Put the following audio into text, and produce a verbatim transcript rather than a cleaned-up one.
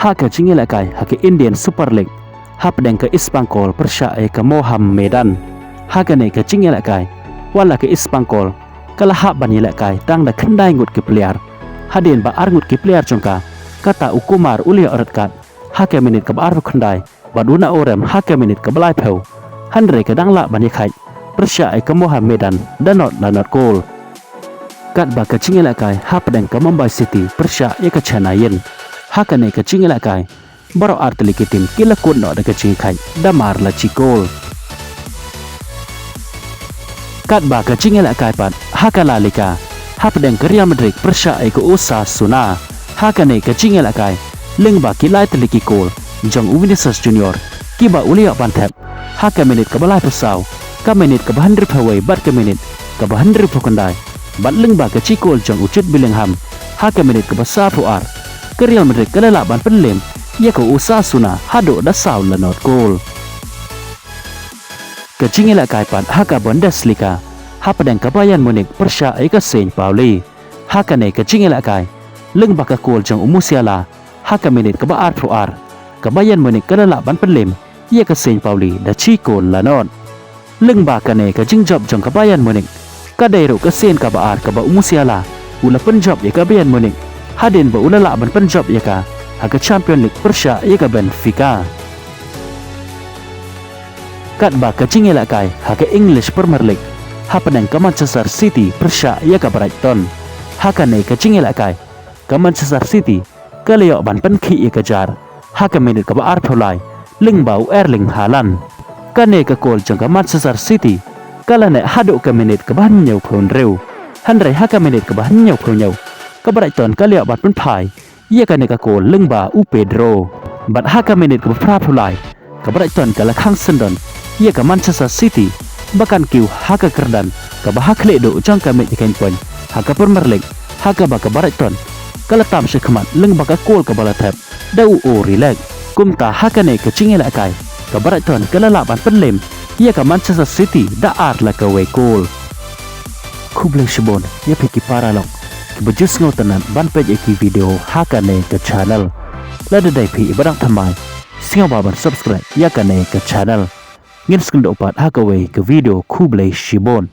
Ha ka jingïalehkai ha ka Indian Super League, hapdeng ka East Bengal pyrshah ïa ka Mohammedan. Ha kane ka jingïalehkai, wat la ka East Bengal ka la hap ban ïalehkai tang da khyndai ngut ki player, hadien ba ar ngut ki player jong ka, kata u Kumar u la ïoh red card ha ka minit kaba arphew khyndai, bad u Naorem ha ka minit kaba laiphew. Hynrei ka dang lah ban ïakhait pyrshah ïa ka Mohammedan da not la not goal. Katba ka jingïalehkai hapdeng ka Mumbai City pyrshah ïa ka Chennaiyin, ha kane ka jingïalehkai baroh ar tylli ki team ki la kut noh da ka jingïakhait da mar la shi goal. Katba ka jingïalehkai pat ha ka La Liga, hapdeng ka Real Madrid pyrshah ïa ka Osasuna, ha kane ka jingïalehkai lyngba ki lai tylli ki goal jong u Vinicius Junior, kiba u la ïoh ban thep ha ka minit kaba laiphew saw, ka minit kaba hynriewphew wei bad ka minit kaba hynriewphew khyndai, bad lyngba ka shi goal jong u Jude Bellingham ha ka minit kaba saphew ar, ka Real Madrid ka la lah ban pynlem ïa ka Osasuna haduh da saw la not goal. Ka jingïalehkai pat ha ka Bundesliga, hapdeng ka Bayern Munich pyrshah ïa ka Saint Pauli, ha kane ka jingïalehkai lyngba ka goal jong u Musiala ha ka minit kaba arphew ar, ka Bayern Munich ka la lah ban pynlem ïa ka Saint Pauli da shi goal la not. Lyngba kane ka jingjop jong ka Bayern Munich, ka dei ruh ka sien kaba ar kaba u Musiala u la pynjop ïa ka Bayern Munich, hadien ba u la lah ban pynjop ïa ka ha ka Champions League pyrshah ïa ka Benfica. Katba ka jingïalehkai ha ka English Premier League, hapdeng ka Manchester City pyrshah ïa ka Brighton, ha kane ka jingïalehkai ka Manchester City ka la ïoh ban pynkhih ïa ka jar ha ka minit kaba arphew lai lyngba u Erling Haaland. Kane ka goal jong ka Manchester City ka la neh haduh ka minit kaba hynñiewphew hynriew, hynrei ha ka minit kaba hynñiewphew hynñiew, ka Brighton ka la ïoh ban pynphai ïa kane ka goal lyngba u Pedro. Bad ha ka minit kaba phraphew lai, ka Brighton ka la khang syndon ïa ka Manchester City ba kan kiew ha ka kyrdan kaba ha khlieh duh jong ka miej khein point ha ka Premier League, ha kaba ka Brighton ka la tam shakhmat lyngba ka goal kaba la thep da u Origi. Kumta ha kane ka jingïalehkai, ka Brighton ka la lah ban pynlem ïa ka Manchester City da ar la kawei goal. Khublei shibun ïa phi ki paralok kiba ju sngewtynnat ban peit ïa ki video ha kane ka channel. Lada dei phi iba dang thymmai, sngewbha ban subscribe ïa kane ka channel. Ngin sa ïakynduh pat ha kawei ka video, khublei shibun.